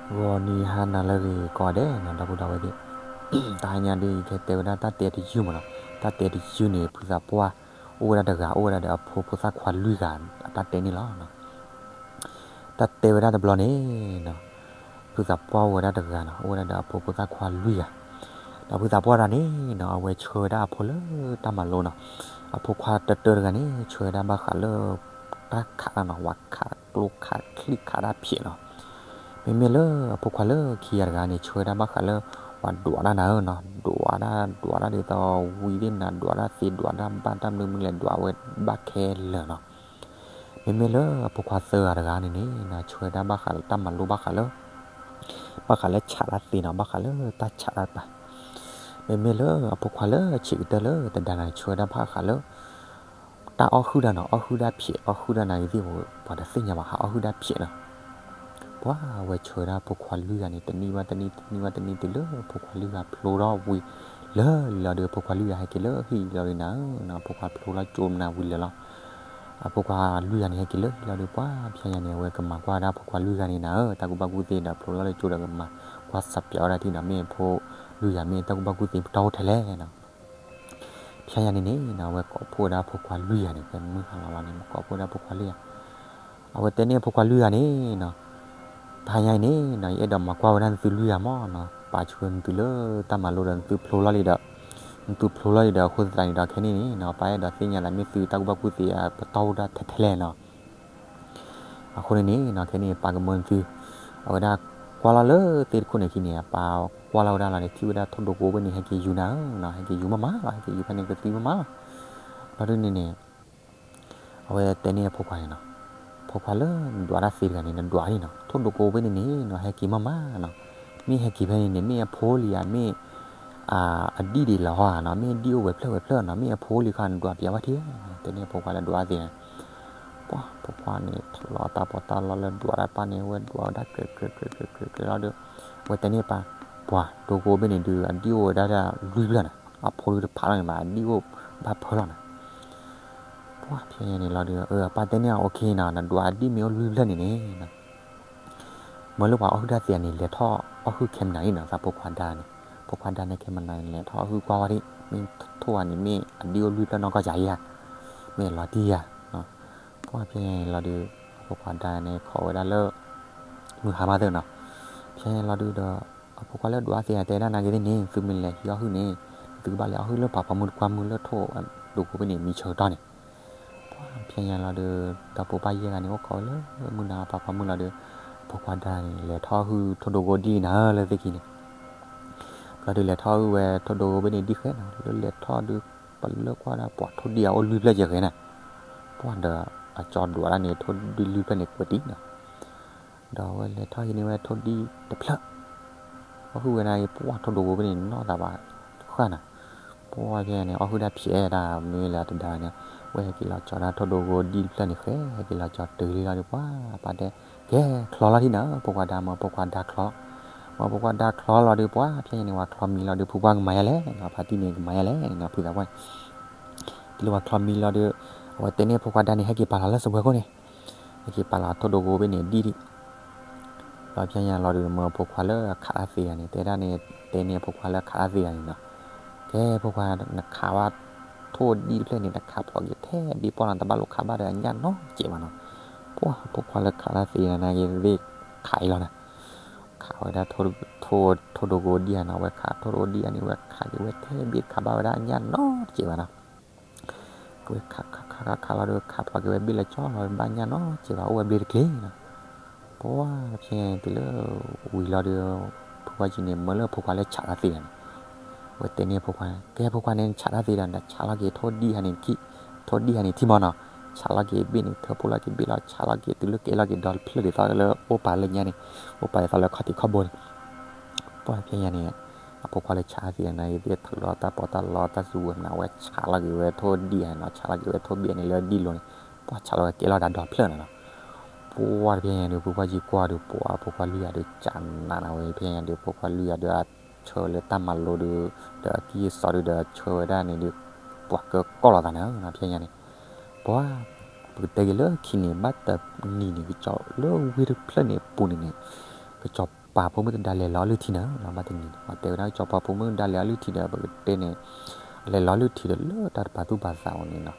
ဂီၤနံၤဟါနၤလၢအဂ့ၤကိးဂၤဒဲးနီၤ ဒီပုၢ်ဒီဝဲၢ်သ့ၣ်, တဟါညါဒ်အံၤ ကဟဲတဲဝဲဒၣ်တၢ်တဲတယုၢ်မးနီၤ. တၢ်တဲတယုၢ်န့ၣ် ဖုသးပှၢ်အိၣ်ဝဲဒၣ်တဂၤ အိၣ်ဝဲဒၣ်ဒီးအဖိဖိသၣ်ခွါလွံၢ်ဂၤ အတၢ်တဲန့ၣ်လီၤ. တၢ်တဲဝဲဒၣ်တဘျီန့ၣ်နီၤ, ဖုသးပှၢ်အိၣ်ဝဲဒၣ်တဂၤနီၤ အိၣ်ဝဲဒၣ်ဒီးအဖိဖိသၣ်ခွါလွံၢ်ဂၤ, ဒီးဖုသးပှၢ်တဂၤန့ၣ်နီၤ အဝဲဆှၢဝဲဒၣ်အဖိလၢတၢ်မၤလိနီၤ. အဖိခွါတတၢတဂၤန့ၣ် ဆှၢဝဲဒၣ်ဘၣ်ဃးလၢ တၢ်ခးတၢ်နီၤ ဝဲခးကျိခးချံခးတၢ်ဖျဲးနီၤ. မ့မ့ၢ်လၢအဖိခွါလၢခံဂၤတဂၤန့ၣ် ဆှၢဝဲဒၣ်ဘၣ်ဃးလၢ ပှၤဒွးတၢ်နၤဧၢနီၤ, ဒွးတၢ် ဒွးတၢ်ဒ်သိးဝံၤသ့ၣ်မနၤ ဒွးတၢ်သ့ ဒွးတၢ်ဘၣ် တၢ်မနုၤမနုၤလဲၣ် ဒွးဝဲဘၣ်ခဲလၢာ်နီၤ. မ့မ့ၢ်လၢအဖိခွါသၢဂၤတဂၤန့ၣ်န့ၣ် ဆှၢဝဲဒၣ်ဘၣ်ဃးလၢတၢ်မၤလိဘၣ်ဃးလၢ ဘၣ်ဃးလၢဆးတၢ်သ့နီၤ ဘၣ်ဃးလၢတၢ်ဆးတၢ်ပာ်. မ့မ့ၢ်လၢအဖိခွါလၢဆံးကတၢၢ်လၢတဒါန့ၣ် ဆှၢဝဲဒၣ်ဘၣ်ဃးလၢ တၢ်အီၣ်ဟုၣ်တၢ်နီၤ အီၣ်ဟုၣ်တၢ်ဖျဲး အီၣ်ဟုၣ်တၢ်နၤဂ့ၤသ့ၣ် ပှၤတသ့ၣ်ညါဘၣ် ဟးအီၣ်ဟုၣ်တၢ်ဖျဲးနီၤ. ပှၤဝဲဆှၢဝဲဒၣ်အဖိခွါလွံၢ်ဂၤန့ၣ် တနံၣ်ဘၣ်တနံၣ် တနံၣ်ဘၣ်တနံၣ်တုၤလၢအဖိခွါလွံၢ်ဂၤဖျိထီၣ်ဝံၤလၢာ်လံလီၤဒီး အဖိခွါလွံၢ်ဂၤဟဲက့ၤလၢဟံၣ်လီၤဒီးနၤဧၢနီၤ အဖိခွါဖျိထီၣ်ကၠိမနၤဝံၤလၢာ်လီၤ. အဖိခွါလွံၢ်ဂၤန့ၣ် ဟဲက့ၤလၢဟံၣ်လီၤဒီး ပှၤဖဲညါန့ၣ် အဝဲကမၤကွၢ်ဝဲဒၣ်အဖိခွါလွံၢ်ဂၤန့ၣ်နၤဧၢ တၢ်ကူၣ်ဘၣ်ကူၣ်သ့ဒီးဖျိထီၣ်လၢကၠိဒီးကမၤကွၢ်စးပၠးဝဲဒၣ်ထံနီၤ မ့ၢ်အဖိလွံၢ်ဂၤမ့ၢ်တၢ်ကူၣ်ဘၣ်ကူၣ်သ့ ပတီၢ်အိၣ်ထဲလဲၣ်နီၤ. ဖဲညါန့ၣ်န့ၣ်နီၤ အဝဲကိးဖှိၣ်ဝဲဒၣ်အဖိခွါလွံၢ်ဂၤန့ၣ် ဖဲမုၢ်ဟါလီၤလီၤန့ၣ် ကိးဖှိၣ်ဝဲဒၣ်အဖိခွါလွံၢ်ဂၤ အဝဲတဲန့ၢ်အဖိခွါလွံၢ်ဂၤန့ၣ်နီၤ, တဟါညါအံၤန့ၣ်နီၤ ယအဲၣ်ဒိးမၤကွၢ်ဝဲဒၣ်နသုလွံၢ်ဂၤမးနီၤ, ပၢ်ဆှၢနသုလၢတၢ်မၤလိဒီးနသုဖျိလီၤလံဒီး, နသုဖျိလီၤလံဒီး အဃိသတးန့ၣ်ဒီး ခဲန့ၣ်န့ၣ်နီၤ ပၢ်အဲၣ်ဒိးသ့ၣ်ညါသးမ့ၢ်သုတၢ်ကူၣ်ဘၣ်ကူၣ်သ့ ပတီၢ်အိၣ်ဒၣ်ထဲထဲလဲၣ်နီၤ. အဃိန့ၣ်န့ၣ်နီၤ ခဲန့ၣ်ပၢ်ကမၢနသု, အဝဲဒၣ်ကွၢ်လီၤလၢသ့ၣ်တခိၣ်န့ၣ်ခံန့ၣ် အပၢ်ကွၢ်လီၤဝဲဒၣ်လီၤန့ၣ် ထံၣ်ဝဲဒၣ်ထိၣ်ဒိကိဘ့ၣ်န့ၣ် ဟဲက့ၤယူၤနၤဧၢနီၤ, ဟဲက့ၤယူၤမးမးလီၤ, ဟဲက့ၤယူၤဖဲန့ၣ်ကသံမးမးလီၤ. လီၤဒုန့ၣ်န့ၣ် အဝဲတဲန့ၢ်အဖိခွါန့ၣ်နီၤ, ဖိခွါလၢနဒွးတၢ်သ့တဂၤန့ၣ် နဒွးလံနီၤ, ထိၣ်ဒိကိဘ့ၣ်န့ၣ်န့ၣ်နီၤ ဟဲက့ၤမးမးနီၤ, မ့ၢ်ဟဲက့ၤဖဲန့ၣ်န့ၣ် မ့ၢ်အဖိလံဧါ မ့ၢ် အဒံၣ်ဒံးလီၤဟီဧါနီၤ, မ့ၢ်ဒံၣ်အိၣ်ဝဲဖျၢၣ်ဝဲဖျၢၣ်နီၤ, မ့ၢ်အဖိလံခီ နဒွးပျးဝဲထံဧါ, တဲန့ၢ်အဖိခွါလၢဒွးသ့န့ၣ်, ပှၤဖိခွါန့ၣ် ထလီၤတၢ်ပီးတၢ်လီလၢဒွးတၢ်တဖၣ်န့ၣ် အဝဲဒွးဝဲဒၣ်ကြဲးကြဲးကြဲးကြဲးကြဲးလီၤဒီး, အဝဲတဲန့ၢ်ပၢ်, ပှၤဒိကိဘ့ၣ်န့ၣ်ဒုး အဒံၣ်အိၣ်ဝဲဒၣ်လွံၢ်ဖျၢၣ်နီၤ, အဖိဒုးတဖးလီၤန့ၣ်ဘၣ် အဒံၣ်အိၣ်ဘၣ်ဖၢလီၤနီၤ. ပှၤဖဲညါန့ၣ်လီၤဒီး အပၢ်တဲန့ၢ်အီၤ okay နီၤ, နဒွးအဒံၣ်မ့ၢ်အိၣ်လွံၢ်ဖျၢၣ်န့ၣ်န့ၣ် မၢလၢပှၤအီၣ်ဟုၣ်တၢ်သ့ဧါန့ၣ် လဲၤထီၣ်အီၣ်ဟုၣ်ခဲမနၤအံၤနီၤ, သးဖိခွါဒါန့ၣ်, ဖိခွါဒါန့ၣ်ခဲမနၤန့ၣ် လဲၤထီၣ်အီၣ်ဟုၣ်ကွၢ်ဝဲဒၣ်, မ့ၢ်ထိၣ်ဧါန့ၣ် မ့ၢ်အဒံၣ်အိၣ်လွံၢ်ဖျၢၣ်နီၢ်ကီၢ်ယၤဧါ, မ့ၢ်အလီၤတံၢ်ဧါ. ပှၤဖဲညါန့ၣ်လီၤဒီး အဖိခွါဒါန့ၣ် ခိးဝဲဒၣ်လၢ မုၢ်ဟါမးသ့ၣ်နီၤ, ဖဲညါန့ၣ်လီၤဒုးဒီး အဖိခွါလၢဒွးသ့ဧါ တဲဒၣ်နၤဂ့ၤသ့ၣ်န့ၣ် သုမ့ၢ်လဲၤဟံးအီၣ်ဟုၣ်န့ၣ် သုကဘၣ်လဲၤအီၣ်ဟုၣ်လၢပှၤပိာ်မုၣ်တကွၢ်မုၢ်လၢထိၣ်ဒိကိဘ့ၣ်န့ၣ် မံၤဆၢကတီၢ်န့ၣ် ပှၤဖဲညါလီၤဒီး ဒီဖိပၢ်ယဲၢ်ဂၤန့ၣ် အိၣ်ခိးဝဲလၢမုၢ်နၤပှၤပိာ်မုၣ်လီၤဒီး အဖိခွါဒါန့ၣ် လဲၤထီၣ်ဟုၣ်ထိၣ်ဒိကိဒံၣ်နၤဧၢလၢသ့ၣ်ခံန့ၣ်, လီၤဒုးလဲၤထီၣ်ဟုၣ်ဝဲထိၣ်ဒိကိဘ့ၣ်န့ၣ်ဒံၣ်ဃဲနီၤ, လၢလဲၤထီၣ်ဒုး ပလၢကွၢ်ဒၣ်ပှၤထိၣ်ဒံၣ်အအိၣ်လွံၢ်ဖျၢၣ်ယဲၢ်ဃဲနီၤ, ပှၤဒီးအကၠီဒွးဒၣ်န့ၣ် ထိၣ်ဒံၣ်လွံၢ်ဖျၢၣ်န့ၣ်ကွဲးတံၢ်နီၤ ဒီးအဝဲလဲၤထီၣ်ဟံးန့ၢ်ဝဲထိၣ်ဒံၣ်တဖျၢၣ်, အီၣ်ဟုၣ်ဝဲဒၣ်အံၤ ပှၤထိၣ်ဒိကိဘ့ၣ်န့ၣ် နီၢ်သးဘၣ်ဃၣ်နၤ, ပှၤဖဲန့ၣ် အီၣ်ဟုၣ်တၢ်ဖျဲးတၢ်မ့ၢ်လၢတဒါန့ၣ်, ဝဲဟဲက့ၤလီၤကၠီဒၣ်ထိၣ်ဒိကိဒံၣ်တဖျၢၣ်န့ၣ်ဃဲ ဟဲက့ၤလီၤကၠီတုၤလံလီၤဒီး ပှၤပၢ်တဲ, ကဲချီလီၤထံၣ်နၤဧၢ ဖိခွါဒါ မၢဖိခွါဒါချီလီၤ, မၢဖိခွါဒါချီလီၤဒီး ပှၤဖဲန့ၣ် ဝဲချီမံလီၤဒီး ဖုပှၢ်ကမၤယါလဲၣ်နီၤ, ဖါတံၢ်န့ၣ်ကမၤယါလဲၣ်နီၤ ဖုသးပှၢ်န့ၣ် တုၤလၢပှၤချီမံလီၤဒီး အဝဲတဲန့ၢ်ဖိခွါဒါန့ၣ် ဟဲက့ၤပာ်လီၤလၢစပွဲခိၣ်န့ၣ်, ဟဲက့ၤပာ်လီၤထိၣ်ဒိကိဘ့ၣ်န့ၣ်ဒံၣ်ဒံၣ်, ဒီးဖဲညါလီၤဒီး မၢဖိခွါလၢအခးတၢ်သ့ဂၤန့ၣ် တဲဒၣ်န့ၣ် တဲန့ၢ်အဖိခွါလၢအခးတၢ်သ့ဂၤန့ၣ်နီၤ, ကဲဖိခွါ နခးဝဲထိၣ်ဒံၣ်တဖျၢၣ်န့ၣ် နခးဖျိးက့ၤထဲဘ့ၣ်ပီၢ်နီၤ, တဘၣ်လိာ်ခးဘၣ်ဒီးအညၣ်နီတစဲးဘၣ်နီၤ, ပှၤဖိခွါလၢခးတၢ်သ့ဂၤန့ၣ် က့ၤသ့ၣ်ခးအံၤလီၤနီၤ ခးဝဲဒၣ်ထိၣ်ဒိကိဒံၣ်ဧါနီၤ, ဝဲခးထိၣ်ဒိကိဒံၣ်ဧါန့ၣ် ဝဲခးက့ၤဝဲထဲဘ့ၣ်တခးဘၣ်ဝဲဒၣ်အညၣ်နီတစဲးဘၣ်နီၤ, ဝဲခးခးခးခးခးလီၤဒီး ခးဖျိးက့ၤဝဲဘ့ၣ်လၢကၠီလီၤ ဘၣ်ညၣ်နီတစဲးဘၣ် အိၣ်ဝဲဘျ့တကျ့ၤနီၤ, ပှၤဖဲညါန့ၣ်တုၤလၢဝံၤလီၤဒီး ဖုပှၢ်ကံန့ၣ် မၢလၢဖိခွါလၢခးတၢ်သ့ဂၤန့ၣ်, ဝဲတဲန့ၢ်ဖိခွါ ကဲဖိခွါန့ၣ် နခးတၢ်သ့ဒီး နခးလီၤက့ၤထိၣ်ဒံၣ်ဧါန့ၣ် ထိၣ်ဒံၣ်ဧါန့ၣ်ထံၣ်မးနီၤ, ခးလီၤက့ၤဘ့ၣ်န့ၣ် ထၢဖှိၣ်လီၤက့ၤဘ့ၣ်လီၤ ခးလီၤက့ၤတုၤလၢကဲလီၤက့ၤဒီဖျၢၣ်ဒ်သိးလၢအိၣ်ပာ်လၢညါန့ၣ်, အိၣ်ပာ်ဒ်သိးလၢခီၣ်ထံးခီၣ်ဘိန့ၣ်, ပှၤဖဲညါန့ၣ် အဖိခွါလၢခးတၢ်သ့ဂၤန့ၣ် သ့ၣ်ထလီၤတၢ်ပီးတၢ်လီတၢ်စုဝဲမနုၤ အဝဲခးလီၤက့ၤဝဲထိၣ်ဒံၣ်ဧါနီၤ, ခးလီၤက့ၤဝဲထိၣ်ဘ့ၣ်န့ၣ်လၢဒံၣ်လိၤန့ၣ်, ပှၤခးလီၤဝဲကဲလီၤတၢ်ဒီဖျၢၣ်န့ၣ်လီၤ, ပှၤတဖဲညါဒီး ဖုပှၢ်ကံကွၢ်ဒီး ပှၤဖိခွါလွံၢ်ဂၤဒီး ကးနးနးဝဲဖဲညါဒီး ဖိခွါလွံၢ်ဂၤဒီး အဆၢလၢတၢ်မၤလိဒီး ဒီးအကံၢ်အစီဒီး ဒီးဆၢဝဲဒၣ်န့ၣ်ဒီး ပှၤကကီၢ်လီၤသးန့ၣ်နီၤ ဖဲညါန့ၣ်, ပှၤ ပကတဲက့ၤလၢခံန့ၣ် ဘၣ်တနံၤန့ၣ် ကစီၤလၢဝ့ၢ်တဖျၢၣ်န့ၣ်အပူၤန့ၣ်န့ၣ် ကစီၤ ကစီၤပၤဖိမုၣ်တဒါလဲၤလီၤအီၣ်လုၢ်ထံန့ၣ်နီၤ, ဘၣ်တနံၤန့ၣ် ပှၤတဲဝဲဒၣ်ကစီၤပၤဖိမုၣ်တဒါလဲၤအီၣ်လုၢ်ထံဒီး ပကတဲန့ၣ် လဲၤလီၤလုၢ်ထံဒီးလၢတၢ်တပာ်သူၣ်ပာ်သးအီၤန့ၣ်နီၤ,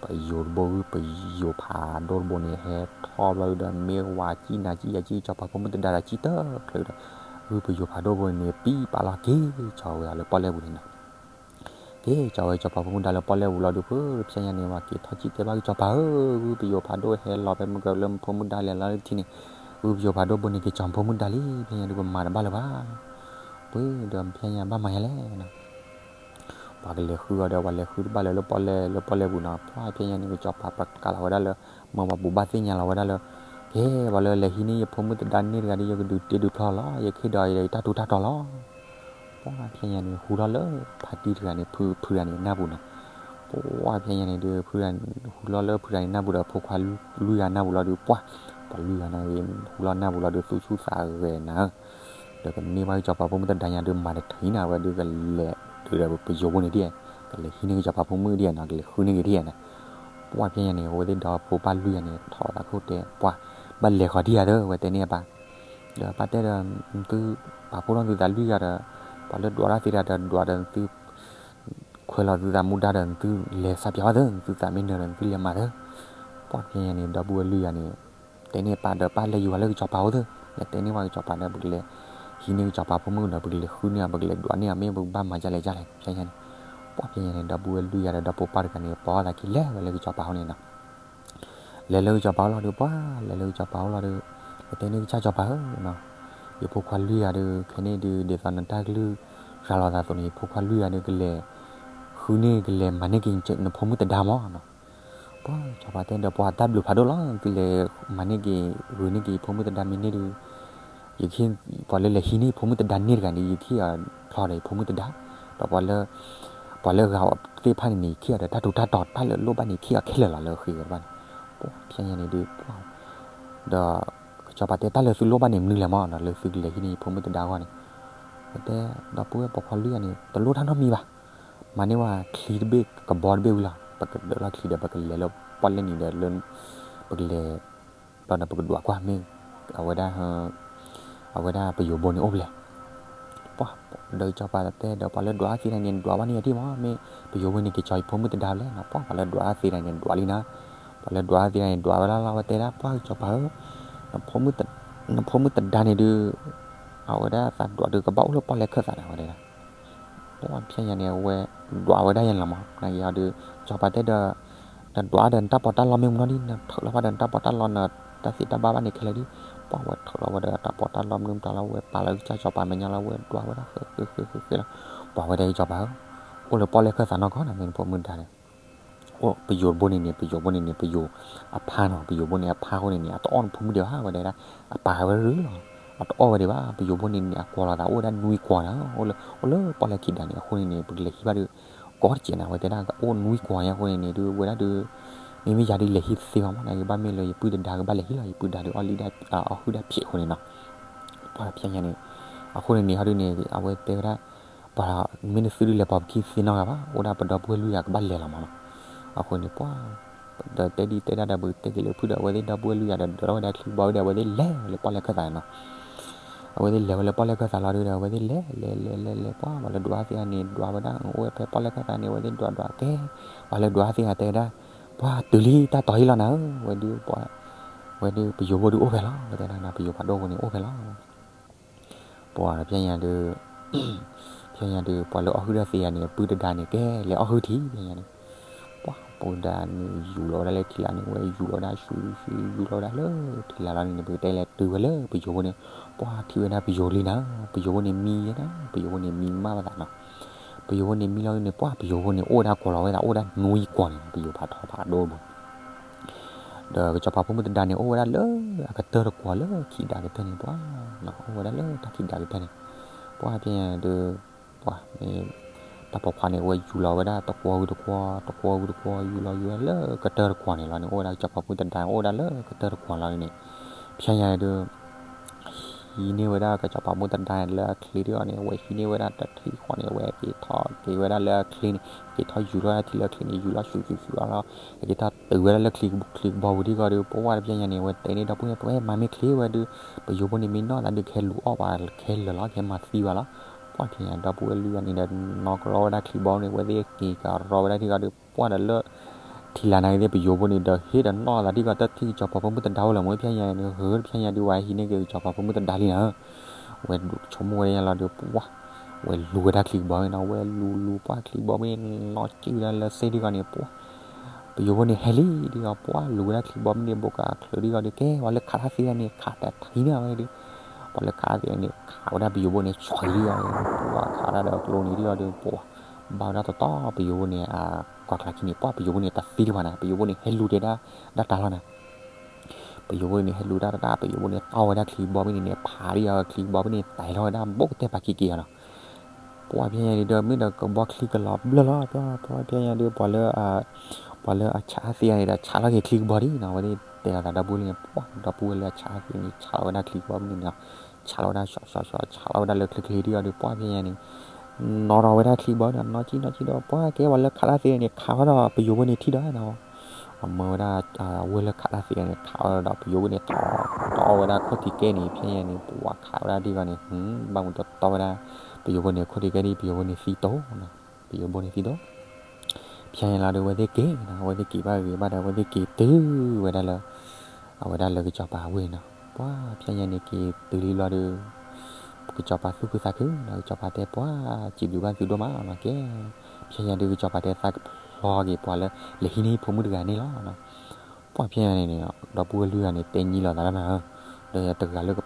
ပယိၤတဘိ ဂုၢ်ပယိၤဖးဒိၣ်တဘိန့ၣ် ဟဲထီၣ်ဘျီဒီး မ့ၢ်ဝၤကံၣ်နၤကံၣ်ယၤကံၣ် ကစီၤပၤဖိမုၣ်တဒါဒီးကံၣ်တချုးဒီး ဂုၢ်ပယိၤဖးဒိၣ်တဘိန့ၣ် ပံၣ်ပာ်လီၤက့ၤကၠီၤဝဲအီၤလၢပီၣ်လဲၣ်ပူၤန့ၣ်နီၤ. က့ၤကၠီၤဝဲကစီၤပၤဖိမုၣ်ဒါလၢပီၣ်လဲၣ်ပူၤလီၤဒီး ဖဲဖဲညါန့ၣ် ဝၤက့ၤထီၣ်ကံၣ်တဲဘၣ်ကစီၤပၤဧၢ, ဂုၢ်ပယိၤဖးဒိၣ်ဟဲလီၤဖဲမုၢ်ကလၢဖိမုၣ်ဒါလဲၤလီၤလၢထံန့ၣ်, ဂုၢ်ပယိၤဖးဒိၣ်ဘိန့ၣ် က့ၤကၠီၤဖိမုၣ်ဒါလံ, ဖဲညါဒီးပမၤတဘၣ်လၢၤဘၣ်, ပှ့ၤဒီးဖဲညါဘၣ်မၤယၤလဲၣ် ပှၤကလဲၤဃုအီၤဒီး ပှၤလဲၤဃုတဘၣ်လၢၤလၢပီၣ်လဲၣ် လၢပီၣ်လဲၣ်ပူၤနီၤ, ပှၤဖဲညါန့ၣ် ကစီၤပၤပကးလီၤဝဲဒၣ်လၢ မၢပှၤဘူၣ်ဘၣ်သ့ၣ်ညါလီၤဝဲဒၣ်လၢ ကဲ ပှၤလၢလဲၤဟံးန့ၢ်ယဖိမုၣ်တဒါန့ၢ်တဂၤဒီး ယကဒုးတ့ဒုးဖျီလီၤ, ယခ့ဒီးယတၢ်ထူးတၢ်တီၤလီၤ. ပှၤဖဲညါန့ၣ် ဟူထီၣ်လၢဖါတံၢ်တဂၤန့ၣ် ဖုဖုတဂၤန့ၣ်နၢ်ပူၤနီၤ, ပှၤဖဲညါန့ၣ်ဒီး ဖုတဂၤန့ၣ် ဟူလီၤလၢဖုတဂၤန့ၣ်နၢ်ပူၤဒီး ဖိခွါလွံၢ်ဂၤနၢ်ပူၤလီၤဒီး ပှၤ ပှၤလွံၢ်ဂၤန့ၣ် ဟူလီၤနၢ်ပူၤလီၤဒီး သူၣ်ဆူၣ်သးဂဲၤနၤဧၢ, ဒီးကန့ၢ်ဘၣ်ကစီၤပၤဖိမုၣ်တဒါညါဒီး မၤတထံၣ်နၤဝဲဒီး ကလဲၤဒုးဒီးပယိၤဖိန့ၣ်ဒ် ကလဲၤဟံးန့ၢ်ကစီၤပၤဖိမုၣ်ဒ်နီၤ, ကလဲၤဃုန့ၢ်က့ၤဒ်နီၤ. ပှၤဖဲညါန့ၣ် အဝဲသ့ၣ်ဒီဖိပၢ်လွံၢ်ဂၤန့ၣ် ထီၣ်သးခိၣ်တဲ ပှၤ ဘၣ်လဲၤဃီၤဒံဧါသၢ ဝဲတဲန့ၢ်အပၢ်, ဒီးပၢ်တဲဒီး သုပာ်ဖှိၣ်ထီၣ်သုသးလွံၢ်ဂၤဒီး ပှၤလၢဒွးတၢ်သ့တဂၤဒီးဒွးဒီးသု ခွဲးလီၤသုသးမူဒါဒီးသုလဲၤစးပၠးဘၣ်သၢ သုသးမ့ၢ်နၢၤဒီးသုလဲၤမၤသၢ. ပှၤဖဲညါန့ၣ် ဒီပုၢ်ဝဲၢ်လွံၢ်ဂၤန့ၣ် တဲန့ၢ်ပၢ်ဒီး ပၢ်လဲၤယူၤဝဲလၢကစီၤပၤအိၣ်သၢ, လဲၤတဲန့ၢ်ဝဲကစီၤပၤဒီး ပကလဲၤဟံးန့ၢ်ကစီၤပၤဖိမုၣ်ဒီး ပကလဲၤဃုန့ၢ်အီၤ ပကလဲၤဒွးန့ၢ်အီၤ မ့ၢ်ပကဘၣ်မၤဒ်လဲၣ်ဒ်လဲၣ် ဖဲညါန့ၣ်. ပှၤဖဲညါန့ၣ် ဒီပုၢ်ဝဲၢ်လွံၢ်ဂၤဒီး ဒီဖိပၢ်တဂၤန့ၣ် ပိာ်အသးခံလဲၤဝဲလၢကစီၤပၤအိၣ်န့ၣ်နီၤ. လဲၤလၢကစီၤပၤအိၣ်လီၤဒီး ပှၤလဲၤလၢကစီၤပၤအိၣ်လီၤဒီး လဲၤတဲန့ၢ်ကစၢ်ကစီၤပၤဧၢနီၤ, ယဖိခွါလွံၢ်ဂၤဒီး ခဲန့ၣ်ဒုး ဒ်သိးနတၢ်ကလုၢ်ရၤလီၤသးအသိးန့ၣ် ယဖိခွါလွံၢ်ဂၤဒီး ကလဲၤဃုန့ၢ် ကလဲၤမၤန့ၢ်က့ၤနဖိမုၣ်တဒါမးနီၤ. ပှၤကစီၤပၤတဲဒီး ပှၤတၢ်ဘျုးဖးဒိၣ်လီၤ, သုလဲၤမၤန့ၢ်က့ၤ ဂုာ်န့ၢ်က့ၤယဖိမုၣ်တဒါမ့ၢ်န့ၢ်ဒီး ယခ့ ပှၤလၢလဲၤဟံးန့ၢ်ယဖိမုၣ်တဒါန့ၢ်တဂၤန့ၣ် ယခ့အီၤဖျီဒီးယဖိမုၣ်တဒါ, ဒီးပှၤလၢ ပှၤလၢဂၤအီၤသ့ၣ်တဖၣ်န့ၣ်န့ၣ် ယခ့အီၤဒီးတၢ်ထူးတၢ်တီၤ တၢ်လၢလိၣ်ဘၣ်န့ၣ် ယခ့အီၤခဲလၢာ်လီၤလၢဃ့ဝဲတဖၣ်န့ၣ်. ပှၤဖဲညါန့ၣ်ဒီး ပှၤ ဒီးကစီၤပၤတဲ တၢ်လၢသုလိၣ်ဘၣ်န့ၣ် မနုၤလဲၣ်မးနီၤ လၢသုကလဲၤဟံးန့ၢ်ယဖိမုၣ်တဒါအဂီၢ်န့ၣ်. ပတဲ ဒီပုၢ်ဝဲၢ်ပိာ်ခွါလွံၢ်ဂၤန့ၣ် တလိၣ်တၢ်နီတမံၤဘၣ်, မၤန့ၢ်ဝဲချံတဘ့ၣ်ကဘီတဘ့ၣ်ဝံၤလီၤ, ပကဒၢးလီၤချံဒီး ပကလဲၤလၢပီၣ်လဲၣ်နံၤဒီးလၢ ပကလဲၤ ဘျီဒီးပကဒွးကွၢ်မ့ၢ် အဝဲဒၣ် အဝဲဒၣ်ပယိၤဘိန့ၣ်အိၣ်ဖဲလဲၣ်. ပှၤ ဒီးကစီၤပၤတဲဒီး ပှၤလၢဒွးတၢ်သ့တၢ်န့ၣ် ဒွးဘၣ်န့ၢ်ယၤဒံးမး မ့ၢ်ပယိၤဘိန့ၣ် က့ၤကၠီၤယဖိမုၣ်တဒါဖဲလဲၣ်နီၤ. ပှၤ ပှၤလၢဒွးတၢ်သ့တၢ်န့ၣ် ဒွးလံနီၤ. ပှၤလၢဒွးတၢ်သ့တၢ်န့ၣ် ဒွးဝဲဒၣ်လီၤ ဝဲတဲဒၣ် ပှၤကစီၤပၤဧၢ, နဖိမုၣ်တဒါန့ၣ်ဒုး အဝဲဒၣ်သးဒွးဒုးကဘၣ်အိၣ်လၢပီၣ်လဲၣ်ခၢၣ်သးန့ၣ် ဝဲတဲဒၣ် ပှၤဖဲညါန့ၣ် အဝဲဒွးဝဲဒၣ်ယၤလီၤမး နာ်က့ၤအီၤဒီး ကစီၤပၤတဲဒီး နဒွးဒီးနတၢ်ပီးတၢ်လီမ့ၢ်မနီၤဒ် နထုးလီၤဘၣ်ဒီးနတၢ်ပီးတၢ်လီ နတၢ်သ့တၢ်ဘၣ်ဘၣ်န့ၣ်ခဲလၢာ်ဒ်. ပှၤဝဲထုးလီၤဝဲဒီးတၢ်ပီးတၢ်လီမနုၤမတၤလီၤ ဝဲပာ်လီၤကစၢ်ကစီၤပၤမဲာ်ညါလီၤ ဝဲဒွးဝဲဒၣ်ဃဲဃဲဃဲဃဲလီၤ. ပှၤဝဲဒၣ်ကစီၤပၤဧၢ, အိၣ်လၢပီၣ်လဲၣ်ခၢၣ်သးနီၢ်ကီၢ်န့ၣ် မ့ၢ်နဖိမုၣ်တဒါန့ၣ် အိၣ်ပယိၤတဘိန့ၣ်န့ၣ် ပယိၤဘိန့ၣ်န့ၣ် ပယိၤအဖါနီၤ ပယိၤဘိန့ၣ် အဖါအဃိန့ၣ်န့ၣ် အတအီၣ်နဖိမုၣ်ဒံးဘၣ် ဝဲဒၣ် အပာ်ဝဲဒၣ်လီၤ အတအီၣ်ဝဲဒံးဘၣ် ပယိၤဘိန့ၣ်န့ၣ် အကွီၤလီၤသးအိၣ်ဝဲဒၣ်နွံကွီၤန့ၣ် အိၣ်လၢ အိၣ်လၢပီၣ်လဲၣ်ခံဒါန့ၣ် အဃိန့ၣ်န့ၣ် ပကလဲၤဟံးဘၣ်ဒီး ကီတစဲးန့ၣ် အဝဲတဲဒၣ် အိၣ်နွံကွီၤအဃိန့ၣ်န့ၣ် ဒုးဝဲဒၣ်ဒုး မ့မ့ၢ်ယၤဒုးလဲၤဟံးသ့ဘၣ်မး နာ်က့ၤဘၣ်မ့ၢ်လၢယပုၢ်တဒါကဘၣ်လဲၤဟံးလီၤ ယပုၢ်တဒါဒုးအီၣ်လံဒၣ် အီၣ်ဟုၣ်ဒၣ်ဖျဲးအဃိန့ၣ်နီၤ ပှၤဖဲညါန့ၣ် အဃိန့ၣ်န့ၣ် ဟီဒုးန့ၣ် အဝဲတဲဝဲဒၣ် ပှၤမ့ၢ်နသုဒုးလဲၤပိာ်ပခံသ့နီတဂၤဘၣ် အိၣ်ဒၣ်ပဒီပုၢ်ဝဲၢ်လွံၢ်ဂၤကဘၣ်လဲၤလီၤမးနီၤ အဃိန့ၣ် ပှၤ ဒီးတဲဒ်တဲဒၣ်ဒီး ပတဲက့ၤလၢဖုဒီး အဝဲသ့ၣ်ဒီပုၢ်ဝဲၢ်လွံၢ်ဂၤဒီး ဒၢးလီၤဝဲဒၣ်ချံကဘီဝဲဒီး အဝဲသ့ၣ်လဲၤဝဲလၢပီၣ်လဲၣ်ခၢၣ်သးန့ၣ်နီၤ အဝဲသ့ၣ်လဲၤဝဲလၢပီၣ်လဲၣ်ခၢၣ်သးလီၤဒုးဒီး အဝဲသ့ၣ်လဲၤလဲၤလဲၤလဲၤလဲၤ ပှၤ ပှၤလၢဒွးသ့ၣ်န့ၣ် ဒွးဝဲဒၣ် အိၣ်ဝဲဖဲပီၣ်လဲၣ်ခၢၣ်သးန့ၣ် အဝဲသ့ၣ်ဒွးဒွးကဲ ပှၤလၢဒွးသ့ၣ်ဂၤတဲဝဲဒၣ် ပှၤတုၤလံတၢ်တီၤဟံၣ်လီၤနၤဧၢ ဝဲဒုး ပှၤ ဝဲဒုးပယိၤဘိဒုးအိၣ်ဖဲလီၤ ဝဲတဲဒၣ်နၤ ပယိၤဖးဒိၣ်ဖိန့ၣ်အိၣ်ဖဲလီၤ ပှၤဖဲညါဒုး ဖဲညါဒုး ပှၤလၢအီၣ်ဟုၣ်တၢ်သ့ယၤန့ၣ် ပုၢ်တဒါန့ၣ် ကဲလဲၤအီၣ်ဟုၣ်ထံ ဖဲညါန့ၣ် ပှၤ ပုၢ်တဒါန့ၣ် ယူၤလီၤဝဲဒၣ်လၢထံလာ်န့ၣ် ဝဲယူၤလီၤဝဲဒၣ်ဆူဆူ ယူၤလီၤဝဲဒၣ်လၢထံလာ်လီၤန့ၣ် ပကတဲလဲၤတုၤဝဲလၢပယိၤဘိန့ၣ် ပှၤထံၣ်ဝဲဒၣ်ပယိၤလံနၤ ပယိၤဘိန့ၣ်မံဝဲဒၣ် ပယိၤဘိန့ၣ်မံမးဝဲသးနီၤ ပယိၤဘိန့ၣ်မံလီၤန့ၣ် ပှၤပယိၤဘိန့ၣ် အိၣ်ဝဲဒၣ်ကွီၤလီၤဝဲသး အိၣ်ဝဲဒၣ်နွံကွီၤန့ၣ် ပယိၤဖးထီဖးဒိၣ်ဘိ ဒီးကစီၤပၤဖိမုၣ်တဒါန့ၣ် အိၣ်ဝဲဒၣ်လၢအကတၢၢ်တကွီၤလၢခံဒါကတၢၢ်န့ၣ် ပှၤ အိၣ်ဝဲဒၣ်လၢတၢ်ခံဒါကတၢၢ်န့ၣ် ပှၤဖဲညါဒုး ပှၤမ့ၢ် တၢ်ပိာ်ခွါန့ၣ် အဝဲယူၤလီၤဝဲဒၣ်တကွီၤဝံၤတကွီၤ တကွီၤဝံၤတကွီၤ ယူၤလီၤယူၤဝဲလၢကတၢၢ်တကွီၤန့ၣ်လီၤန့ၣ် အိၣ်ဝဲဒၣ်ကစီၤပၤဖိမုၣ်တဒါ အိၣ်ဝဲဒၣ်လၢကတၢၢ်တကွီၤလီၤန့ၣ် ဖဲညါဒုး ဟံးန့ၢ်ဝဲဒၣ်ကစီၤပၤဖိမုၣ်သဒါလၢအချ့ဒံးအီၤန့ၣ် အဝဲဟံးန့ၢ်ဝဲဒၣ်တထံၣ်ဃီန့ၣ် အဝဲက့ၤထီၣ်က့ၤဝဲဒၣ်လၢအချ့န့ၣ် က့ၤထီၣ်ယူၤထီၣ်ဝဲဒၣ်ထံလၢအချ့န့ၣ် ယူၤလီၤဆူၣ်ဆူၣ်ဆူၣ်လီၤလီၤ အက့ၤထီၣ်တုၤဝဲဒၣ်လၢချံကဘီပူၤဒံးအီၤဒီး ပှၢ်တဖျဲညါန့ၣ် အဝဲတဲန့ၢ်ဒီပုၢ်ဝဲၢ် ပဝဲမၤမ့ၢ်ချ့ဝဲဒုး ပယိၤဖိန့ၣ်မ့ၢ်နီၢ်သးဒုး ကဟဲလူၤအီၣ်ပှၤခဲလၢာ်လီၤ ကဟဲမၤသံပှၤလီၤ. ပှၢ်တဖျဲညါ ဒီပုၢ်ဝဲၢ်လွံၢ်ဂၤန့ၣ်ဒီး နီၣ်ကရီဝဲဒၣ်ချံကဘီန့ၣ် အဝဲသ့ၣ်က့ၤကရီဝဲဒၣ်ထံဂီၤဒီး ပှၢ်ဒီးလၢ ထံလာ်နာ်က့သ့ၣ် ပယိၤဖိန့ၣ်ဒီး ဟ့ၣ်ဒီးနီၢ်သးထံဂီၤ တထံၣ်ကစီၤပၤဖိမုၣ်သဒါဝဲလၢၤ မ့ၢ်ဖျဲညါန့ၣ် ဟၢတဖျဲညါဒုး ဝဲဟံးန့ၢ်က့ၤကစီၤပၤဖိမုၣ်သဒါလံနီၤ ဝဲဆိကမိၣ်ဝဲဒၣ်လီၤဒီး ပှၢ် ဝဲလူၤဝဲဒၣ်ချံကဘီန့ၣ်နီၤ ဝဲလူၤလူၤပှၢ်ချံကဘီမ့ၢ်နီၢ်ကံၣ်ဝဲဒၣ်လၢစ့ၢ်ဒံးဂီၤန့ၣ် ပှၢ် ပယိၤဖိန့ၣ်ဟဲလံဒံးအီၤ ပှၢ်လူၤဝဲဒၣ်ချံကဘီမ့ၢ်န့ၣ် ဘူးကချုးဒံးအီၤဒီး ကဲပှၤလၢခးတၢ်သ့ဒၣ်န့ၣ် ခးတထံၣ်န့ၢ်ဝဲဒုး ပှၤလၢခးတၢ်သ့န့ၣ် ခးဝဲဒၣ်ပယိၤဖိန့ၣ် ဆွံဒံးအီၤ ပှၢ်ခးဝဲဒၣ်ဒီးကျိန့ၣ်ဒံးအီၤဒီး ပှၢ် ဘၣ်ဝဲဒၣ်တတီ ပယိၤဖိန့ၣ် ကွၢ်ချးခံန့ၣ် ပှၢ်ပယိၤဖိန့ၣ် တသံတဖၣ်န့ၣ် ပယိၤဖိန့ၣ် ဟဲလူၤတဲဒၣ် ဒၣ်တၢ်လီၤန့ၣ် ပယိၤဖိန့ၣ် ဟဲလူၤတၢ်တၢ် ပယိၤဖိန့ၣ် တီၢ်ဝဲဒၣ်ချံကဘီဖဲန့ၣ်န့ၣ် ဖးဒံးအီၤချံကဘီဖဲန့ၣ် တဲထီၣ်ဝဲဒၣ် ဘူးကတဲာ်ပာ်က့ၤက့ၤအီၤနီၤ ပှၢ်ဖဲညါန့ၣ်ဒီး မ့ၢ်ဒီးကဘီချံကလီၤဘျၢၣ်လီၤ ပှၢ်ဖဲညါဒီး ပှၤလၢ ပှၤလၢအဆးတၢ်သ့န့ၣ်ဒီး ဆးလီၤက့ၤချံကဘီဒံးနီၤ အဝဲသ့ၣ်တဲလီၤသးဒီပုၢ်ဝဲၢ်လံန့ၣ် ပှၢ်ဒီပုၢ်ဝဲၢ်လၢအဆးတၢ်သ့န့ၣ် ဆးလီၤဝဲဒၣ်ချံကဘီဖဲန့ၣ်နီၤ ဆးလီၤဝဲဒၣ် ဆှီဆှီဆှီ ဆးလီၤဝဲဒၣ်လၢချ့ချ့ဒံးအီၤဒီး ပှၢ်ဖဲညါန့ၣ် နီၣ်ထီၣ်ဝဲဒၣ်ချံကဘီဒီး နီၢ်ကံၣ်နီၢ်ကံၣ်ဒီး ပှၢ်ကဲပှၤလၢခးတၢ်သ့န့ၣ် ခးဝဲဒီးပယိၤဖိန့ၣ်ထံၣ်ဒီးနီၤ အမၢဝဲဒၣ် ဝဲၢ်လၢခးတၢ်သ့န့ၣ် ခးဝဲဒီးပယိၤဖိန့ၣ် တီၢ်ဝဲဒၣ်ခိၣ်ထံးကဲန့ၣ် ဖဲညါန့ၣ် ပှၢ်ခးဝဲဒၣ်ဒံးဂီၤန့ၣ် ဘၣ်မူတတီၢ်ဝဲဒၣ် ပယိၤဖိန့ၣ် ခိၣ်ထံးကဲဒံး ပယိၤဖိန့ၣ်သံတိၤနီၤ ပယိၤဖိန့ၣ်သံတိၤ ဖဲညါလီၤဒီး အဝဲသ့ၣ်က့ၤနီၤ အဝဲသ့ၣ်က့ၤဘၣ်ဂ့ၤဘၣ်ဒီး အဝဲသ့ၣ်က့ၤတုၤဝဲဒၣ်လၢ အဝဲဒၣ်လၢကစီၤပၤအဝ့ၢ်နီၤ ပှၢ်ဖဲညါန့ၣ်က့ၤတုၤလံလီၤဒီး ကစီၤပၤသူၣ်ခုသးခုနီၤ ကစီၤပၤတဲပှၢ် စံးဘျုးဘၣ်သုဒိၣ်မးနီၤ ကဲ ဖဲညါဒုးကစီၤပၤတဲသးကဖျီက့ၤပှၤလၢ လဲၤဟံးန့ၢ်ဖိမုၣ်တဂၤန့ၣ်လီၤနီၤ ပှၢ်ဖဲညါန့ၣ် ဒီပုၢ်ဝဲၢ်လွံၢ်ဂၤန့ၣ် တဲညီလိာ်သးလီၤနီၤ ဒီးတဂၤလၢ လီၤကီ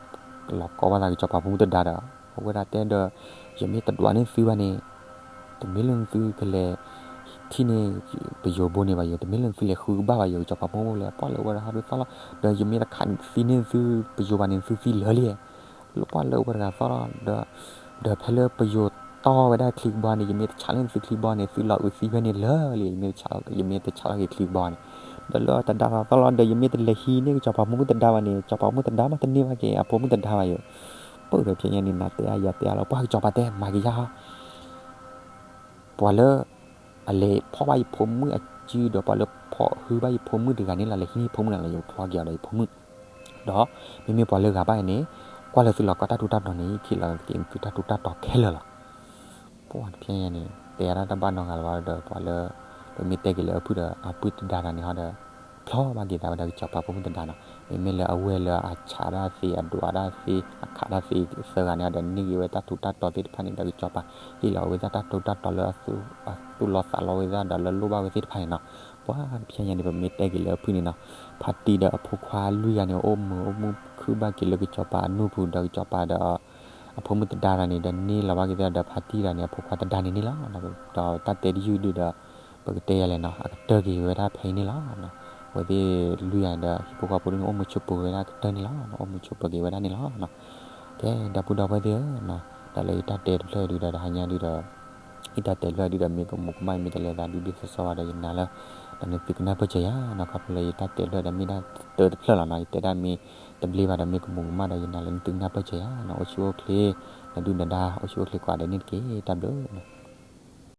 ဘၣ်သးကစီၤပၤဖိမုၣ်သဒါဒီး အဝဲဒၣ်တဲဒီး ယမ့ၢ်တဒွးန့ၢ်သုဘၣ်န့ၣ် တမ့ၢ်လၢသုကလဲၤ ထံၣ်န့ၢ် ပယိၤဖိန့ၣ်ဘၣ်ယိၤ တမ့ၢ်လၢသုလဲၤဃုကဘၣ်ဘၣ်ယိၤ ကစီၤပၤဖိမုၣ်လဲၤ ပှၢ်လၢအဝဲတဂၤဟီဒုးသီၣ်လီၤ ဒီးယမ့ၢ်တခးသံန့ၢ်သုပယိၤဘၣ်န့ၣ် သုသံလၢာ်လံ ပှၢ်လၢအဝဲတဂၤသီၣ်လီၤ ဒီး ဒီးဖဲလၢပယိၤတီၢ်ဝဲဒၣ်ချံကဘီန့ၣ် ယမ့ၢ်တဆးလၢသုချံကဘီန့ၣ် သုလီၤအုးသံဖဲန့ၣ်လၢာ်လံ ယမ့ၢ်တဆးလၢက့ၤချံကဘီန့ၣ် ဒီးလၢတဒါသီၣ်လီၤ ဒီးယမ့ၢ်တလဲၤဟံးန့ၢ်ကစီၤပၤဖိမုၣ်သဒါဘၣ်န့ၣ် ကစီၤပၤဖိမုၣ်သဒါမးတန့ၢ်ဘၣ်က့ၤအဖိမုၣ်သဒါဘၣ်ယိၤ ပၢ်ဒီးဖဲညါန့ၣ် နၤတဲအါယၤတဲအါလီၤ ပှၢ်ကစီၤပၤတဲမၤက့ၤယါဟီ ပှၤလၢ အလဲၤဖီၣ်ဘၣ်ယဖိမုၣ်အစုဒီး ပှၤလၢဖီၣ်ဟုဘၣ်ယဖိမုၣ်တဂၤန့ၣ်လီၤ လဲၤဟံးန့ၢ်ယဖိမုၣ်န့ၣ်လီၤ ယကဖျီက့ၤအီၤဒီးယဖိမုၣ် ဒီး မ့မ့ၢ်ပှၤလၢဂၤဘၣ်အံၤန့ၣ် ကွၢ်လၢသုလီၤကီတၢ်ထူးတၢ်တီၤန့ၣ် ယကဟ့ၣ်လီၤက့ၤသုတၢ်ထူးတၢ်တီၤခဲလၢာ်လီၤ ပှၢ်တဖဲညါန့ၣ် တဲဒၣ်တၢ်ဘၣ်နီတဂၤလၢၤဘၣ်ဒီး ပှၤလၢ ပမ့ၢ်တဲက့ၤလၢအဖုၣ်ဒီး အဖုၣ်သဒါတၢ်န့ၣ်ဟီဒီး ဖျီဘၣ်က့ၤသးဝဲဒၣ်ကစီၤပၤဖိမုၣ်သဒါနီၤ မ့မ့ၢ်လၢအဝဲၢ်လၢအဆးတၢ်သ့ အဒွးတၢ်သ့ အခးတၢ်သ့သၢဂၤန့ၣ်ဒီး န့ၢ်က့ၤဝဲတၢ်ထူးတၢ်တီၤသ့ၣ်တဖၣ်န့ၣ်ဒီး ကစီၤပၤဟ့ၣ်လီၤဝဲဒၣ်တၢ်ထူးတၢ်တီၤလၢ အသူၣ်လီၤသးလီဝဲဒၣ်ဒီးလၢလိၣ်ဘၣ်ဝဲသ့ၣ်တဖၣ်န့ၣ်နီၤ ပှၢ်တဖဲညါန့ၣ် ပမ့ၢ်တဲက့ၤလၢအဖုၣ်န့ၣ်နီၤ ဖါတံၢ်ဒီးအဖိခွါလွံၢ်ဂၤန့ၣ် အိၣ်မုာ်အိၣ်မုာ်ခုၣ်ဘၣ်က့ၤလၢကစီၤပၤအနူၢ်ပူၤဒီးကစီၤပၤဒီး အဖိမုၣ်သဒါတၢ်န့ၣ်ဒီးန့ၢ်လီၤဘၣ်က့ၤသ့ၣ်ဒီးဖါတံၢ်တၢ်န့ၣ် အဖိခွါသဒါန့ၣ်န့ၣ်လီၤ ဒီးတၢ်တဲတယုၢ်ဒုဒီး ပကတဲယၤလဲၣ်နီၤ အကတၢၢ်က့ၤဝဲဒၣ်ဖဲအံၤန့ၣ်လီၤ အဝဲသ့ၣ်လွံၢ်ဂၤဒီးဟံၣ်ဖိဃီဖိဒ်န့ၣ် အိၣ်မုာ်ဆိးပၢၤက့ၤဝဲဒၣ်ကတၢၢ်န့ၣ်လီၤ အိၣ်မုာ်ဆိးပၢၤက့ၤဝဲဒၣ်န့ၣ်လီၤ ကဲ ဒီပုၢ်ဒီဝဲၢ်သ့ၣ်ဧၢ, တၢ်လၢယတၢ်တဲတဖျၢၣ်ဒုဒီး တဟါညါဒုဒီး ယတၢ်တဲတဖျၢၣ်ဒုဒီး မ့ၢ်ကမူးကမၣ် မ့ၢ်တလဲၤသးဒုဘ့ၣ်စီစီဘၣ်ဒီး ယနာ်လၢ ဒီးနသုကနၢ်ပၢၢ်စၢၤယၤနီၤ, ခီဖျိလၢယတၢ်တဲတဖျၢၣ်ဒီး မ့ၢ်ဒၣ်တၢ်တဖျၢၣ်လီၤနီၤ, ယတဲဒၣ်မ့ၢ်တဘျ့ဘၣ်ဒီး မ့ၢ်ကမူးကမၣ်ဒီး ယနာ်လၢနသုကနၢ်ပၢၢ်စၢၤယၤနီၤ, အိၣ်ဆူၣ်အိၣ်ချ့ နဒုၣ်နဒါ အိၣ်ဆူၣ်အိၣ်ချ့ကိးဂၤဒဲးန့ၣ်တက့ၢ်. တၢ်ဘျုး